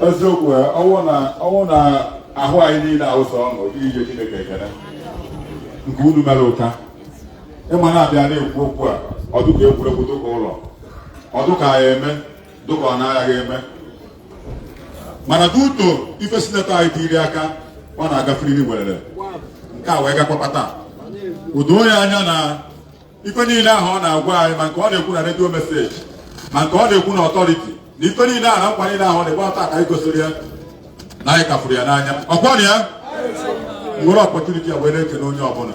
Eziokwu, ọnwụ na ahụ anyị niile awụsa ọṅụ ije Chineke ekele nke unu mere ụka ịma na-abịa na-ekwu okwu a, ọ dụka egwuregwu, dụka ụlọ, ọ dụka ya eme, dụka ọ na-agaghị eme. Mana duto ife senator anyị tiri aka, ọ na-agafere werere nke a wee gakwa taa. Udo ya anya na ife niile ahụ ọ na-agwa anyị, ma nke ọ na-ekwu na radio message, ma nke ọ na-ekwu na authority, na ife niile ahụ na nkwa niile ahụ ọ na-ekwu, taa ka anyị gosiri ya na anyị kafuru ya n'anya. Ọkwa na ya nwere opportunity a wee na-ekene onye ọbụla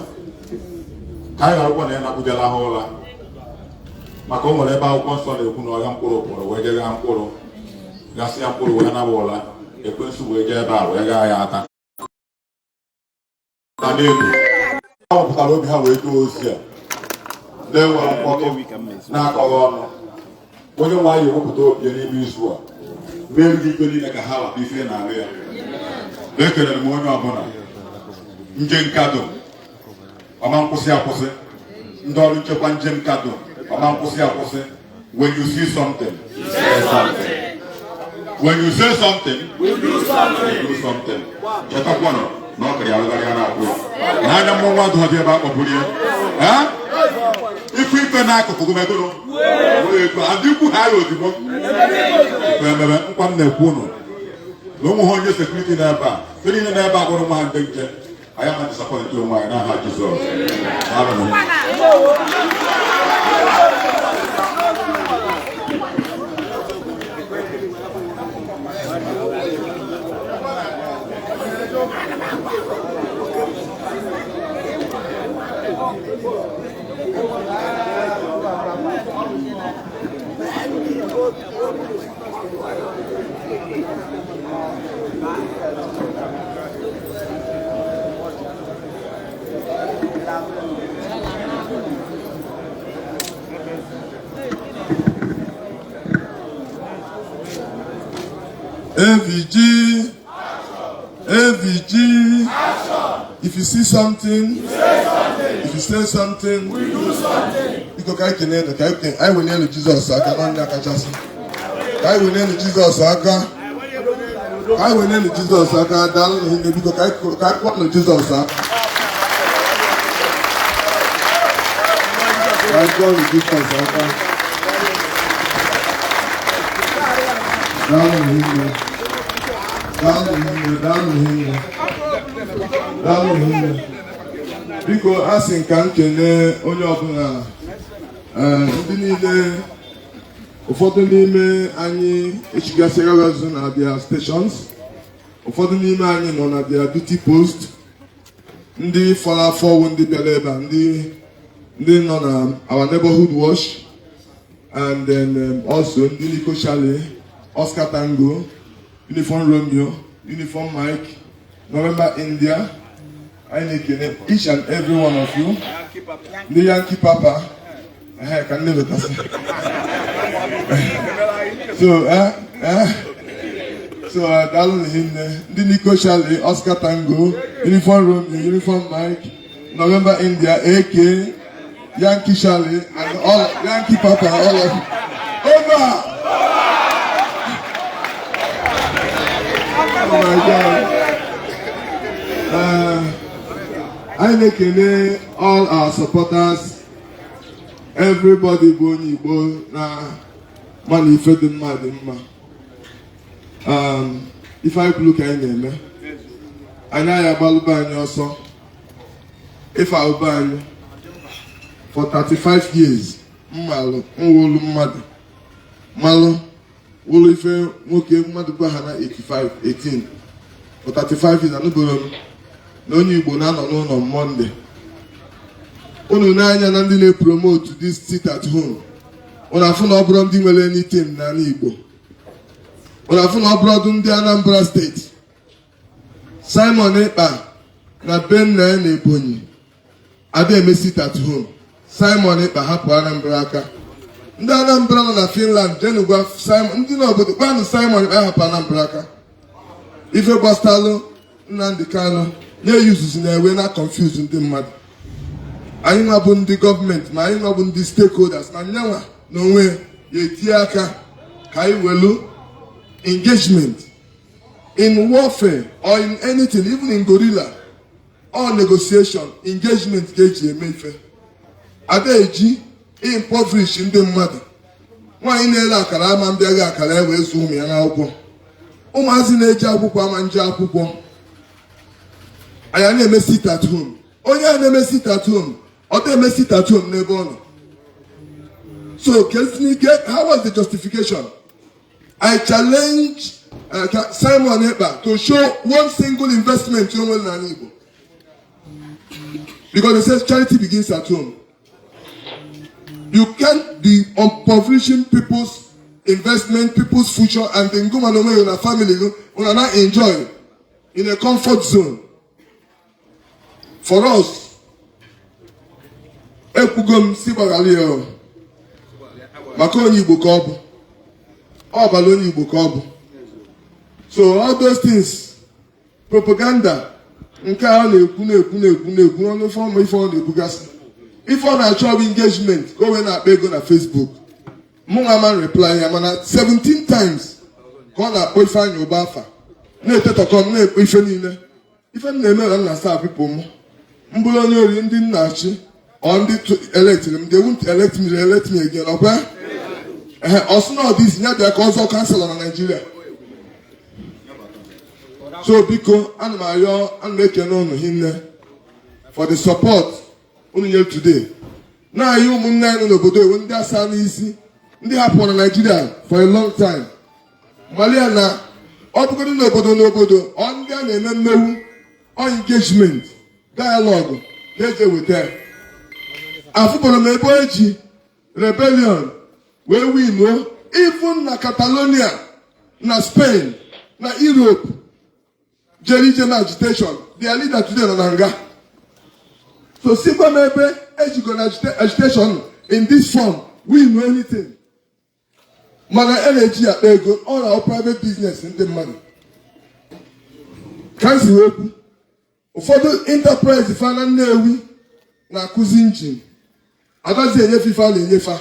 ka anyị gharakwa na ya na-akpụjela ha ụla, maka o nwere ebe akwụkwọ nsọ na-ekwu na ọgha mkpụrụ pụrụ wee jee ghaa mkpụrụ, gasịa mkpụrụ wee naba ụla, ekwensu wee jee ebe a wee gaa ya ata n'elu. Ha wepụtara obi ha wee jee ozi a na-enwere mkpọtụ, na-akọghị ọnụ. Onye nwe anyị ewepụta obi ya n'ime izu a mee gị ife niile ka ha wapụ ife na-arụ ya. Ekelere m onye ọbụla. Nje nkado ọma nkwụsị akwụsị, ndị ọrụ nchekwa, njem nkado ọma nkwụsị akwụsị. When you see something, say something. When you say something, we do something, do something. Chetakwanụ na ọ kara ya arụgharị ya na-akwụ ya n'anya mmọnwụ adịghị ebe a kpọburu ya. Ife ife n'akụkụ gị megoro adị ikwu ha ya ozugbo ife emebe. Nkwa m na-ekwu ụnụ na ụmụ ha, onye security n'ebe a, ife niile n'ebe a bụrụ nwa ha, ndị nche anyị ama disappoint onwe anyị n'aha Jizọs. Daalụ. AVG, AVG. If you see something, if you say something, we do something. Biko, ka anyị kelee elu, ka anyị welie elu Jizọs aka n'ọnya kachasị. Ka anyị welie elu Jizọs aka. Ka anyị welie elu Jizọs aka. Daalụ n'ihine. Biko, ka anyị kụọnụ Jizọs aka. Ka anyị kụọnụ Jizọs aka. Daalụ n'ihine. Daalụ n'ihine. Daalụ n'ihine. Daalụ n'ihine. Biko, a sị ka m kelee onye ọbụla, ndị niile. Ụfọdụ n'ime anyị echigasịrị azụ na their stations, ụfọdụ n'ime anyị nọ na their duty post. Ndị fọrọ afọ wụ ndị bịara ebe a, ndị nọ na our neighborhood watch, and then also ndị Nico Charlie, Oscar Tango, Uniform Romeo, Uniform Mike, November India. Anyị na-ekele each and every one of you. Ndị Yankee Papa, ehe, ka nne wetasị. So daalụ hinne, ndị Nico Charlie, Oscar Tango, Uniform Romeo, Uniform Mike, November India, AK Yankee Charlie, and all Yankee Papa, all of over. Oh my God. Anyị na-ekele all our supporters, everybody bụ onye Igbo na mana ife dị mma dị mma. Ife anyị kwuru ka anyị na-eme. Anyị agha agbalụba anyị ọsọ ife ahụba anyị for 35 years. Mmalụ nwụlụ mmadụ, mmalụ wụlụ ife nwoke mmadụ gwa ha na 85 18 for 35 years. Anụboro m na onye Igbo na-anọ n'ụlọ Monday. Unu n'anya na ndị na-epromote this sit at home, unu afụ na ọ bụrụ ndị nwere anything n'ala Igbo. Unu afụ na ọ bụrụ ndị Anambra State. Simon Ekpa na be nna ya na Ebonyi ada eme sit at home. Simon Ekpa hapụ Anambra aka. Ndị Anambra nọ na Finland, jenu gwa Simon, ndị n'obodo, gwanụ Simon Ekpa hapụ Anambra aka. Ife gbasalụ Nnamdi Kanu na-eyuzuzi na-ewe na confuse ndị mmadụ. Anyị nwa bụ ndị gọọmenti, ma anyị nwa bụ ndị stakeholders, ma nyanwa na onwe ya etinye aka ka anyị welu engagement. In warfare or in anything, even in guerrilla, all negotiation, engagement ka eji eme ife. Ada eji impoverish ndị mmadụ. Nwaanyị na-ele akara ama mbịaghị akara e wee zụọ ụmụ ya n'akwụkwọ. Ụmụazị na-eji akwụkwọ ama nje akwụkwọ. Anyị na-eme sit at home. Onye a na-eme sit at home, ọ na-eme sit at home n'ebe ọ nọ. So kesinike, how was the justification? I challenge Simon Ekpa to show one single investment o nwere n'ala Igbo, because they say charity begins at home. You can't be impoverishing people's investment, people's future, and then go and onwe na family gị una na enjoy in a comfort zone. For us, ekwugo m si gbaghara ya o, maka onye Igbo ka ọ bụ, ọ bara onye Igbo ka ọ bụ. So all those things, propaganda nke a na-ekwu na-ekwu na-ekwu na-ekwu ọnụ, ife ọma ife ọ na-ekwugasị, ife ọ na-achọ bụ engagement ka o wee na-akpa ego na Facebook. Mụ nwa man reply ya, mana 17 times ka ọ na-akpọ Ifeanyị Ụba afa, na-etetọkọ m, na-ekpo ife niile. Ife m na-eme na nna saa people m mbụrụ onye ori, ndị nna achị or ndị electiri m, they won't elect me, elect me again. Ọkwa ehe, ọsụ na ọdịzi ya bịa ka ọzọ councillor na Nigeria. So biko, ana m arịọ, ana m ekene unu hinne for the support unu nyere today. Na-ayọ ụmụnne anyị nọ n'obodo ewu, ndị asa n'isi, ndị hapụrụ na Nigeria for a long time, malia na ọ bụgodị n'obodo ọ ndị a na-eme mmewu, ọ engagement, dialogue ka eji eweta ya. Afụbara m ebe eji rebellion wee winuo, even na Catalonia na Spain na Europe jere ije na agitation, their leader today nọ na nga. So sikwa m ebe ejigo na agitation in this form win anything, mana a na-eji akpa ego, ọ na private business ndị mmadụ ka m si wee kwu. Ụfọdụ enterprise fa na Nnewi na-akụzi engine, agaghị enyefe ife a na-enyefe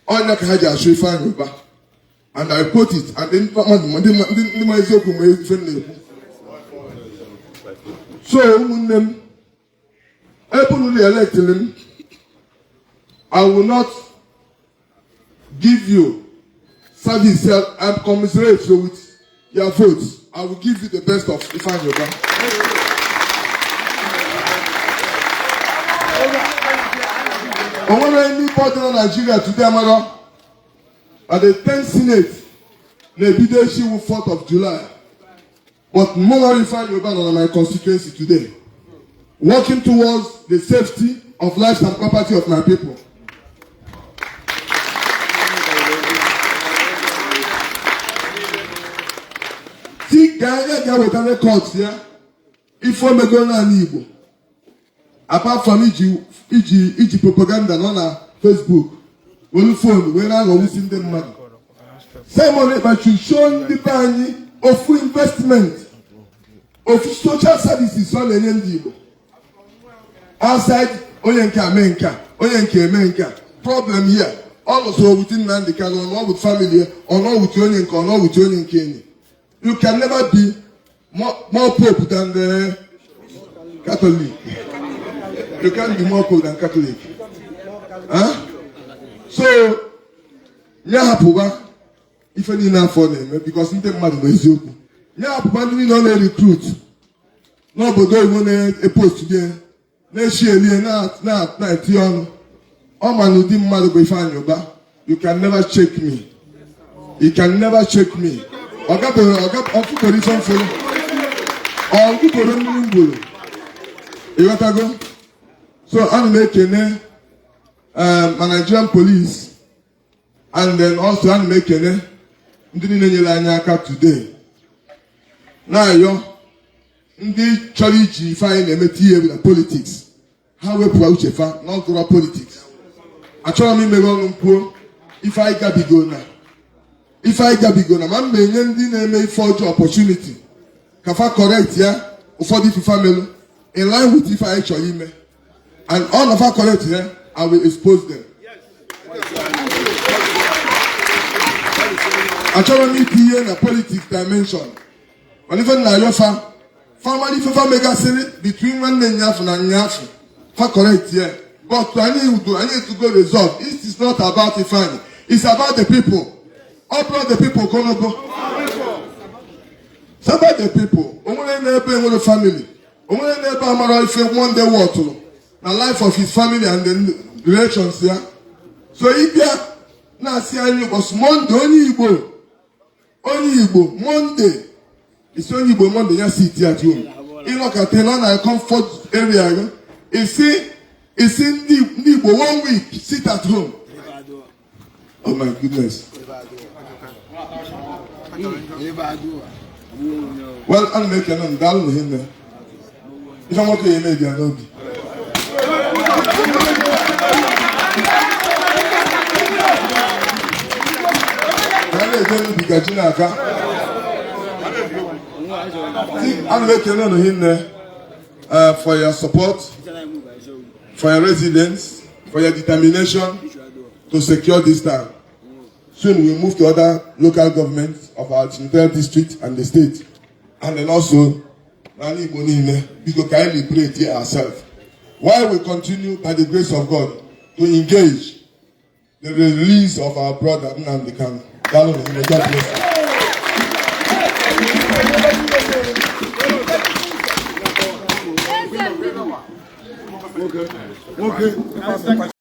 ọnya ka ha ji achụ Ifeanyị Ụba. And I quote it, and ndị mmadụ, ndị ma eziokwu ma ife m na-ekwu. So ụmụnne m, ebe unu electiri m, I will not give you service and commiserate you with your votes. I will give you the best of Ifeanyi Uba. O nwere anybody na Nigeria today amara na the 10th Senate na-ebido echi wu 4th of July, but mụnwa Ifeanyi Uba nọ na my constituency today, working towards the safety of lives and property of my people. Si gaa ya ga-eweta records ya, ife omego naanị Igbo, apart from iji propaganda nọ na Facebook, were phone wee na-aghọgbusi ndị mmadụ. Simon Ekpa should show ndị be anyị ofu investment, ofu social services ọ na-enye ndị Igbo outside onye nke a mee nke a, onye nke eme nke a. Problem here, ọ lụsoro with Nnamdi Kanu, ọ nọ with family ya, ọ nọ with onye nke, ọ nọ with onye nke enyi. You can never be more pope than the Catholic. You can't be more pope than Catholic, huh? So ya hapụba ife niile afọ na-eme, because ndị mmadụ bụ eziokwu. Ya hapụba ndị niile ọ na-recruit n'obodo oyibo, na-epost gị, na-eshi elie, na-eti ọnụ. Ọ ma na ụdị mmadụ bụ Ifeanyị Ụba. You can never check me, you can never check me. Ọ gabeghị ọfụkọrọ ife mfụrụ, ọ gụkọrọ mmiri mgboro, ịghọtago? So ana m ekene ma Nigerian police, and then also ana m ekene ndị niile nyere anyị aka today, na-ayọ ndị chọrọ iji ife anyị na-eme tinye na politics, ha wepụ uche fa na ọgụrọ politics. Achọrọ m imeghe ọnụ m kwuo ife anyị gabigo na ife anyị gabigo na, ma m na-enye ndị na-eme ife ọjọọ opportunity ka fa correct ya ụfọdụ ife family in line with ife anyị chọrọ ime, and all of our correct ya, I will expose them. Achọrọ m itinye na politics dimension. Mana ife nna ayọ fa, family ife fa megasịrị between nwanne nyafụ na nyafụ, fa correct here. But anyị udo, anyị etugo resolve. It is not about Ifeanyi, it's about the people. Ọ bụrụ the people konobo. It's about the people. Onwere n'ebe enwere family. Onwere n'ebe amara ife one day wọtụrụ na life of his family and the relations ya. So ịbịa na-asị anyị ụbọchị Monday, onye Igbo, onye Igbo Monday, isi onye Igbo Monday ya sit at home. Ịnọkọta nọ na comfort area gị, isi ndị Igbo one week sit at home. Oh my goodness. Well, ana m ekene m, daalụ hinne. Ife nwoke ya eme dị ya n'obi. Ka a na-eje n'ubi ka ji na-aka. Ana m ekene unu hinne for your support, for your resilience, for your determination to secure this town. Soon we move to other local governments of our senatorial district and the state. And then also, n'ala Igbo niile, biko ka anyị liberate ourselves. While we continue, by the grace of God, to engage the release of our brother Nnamdi Kanu. Daalụ nụ, God bless you. Nwoke.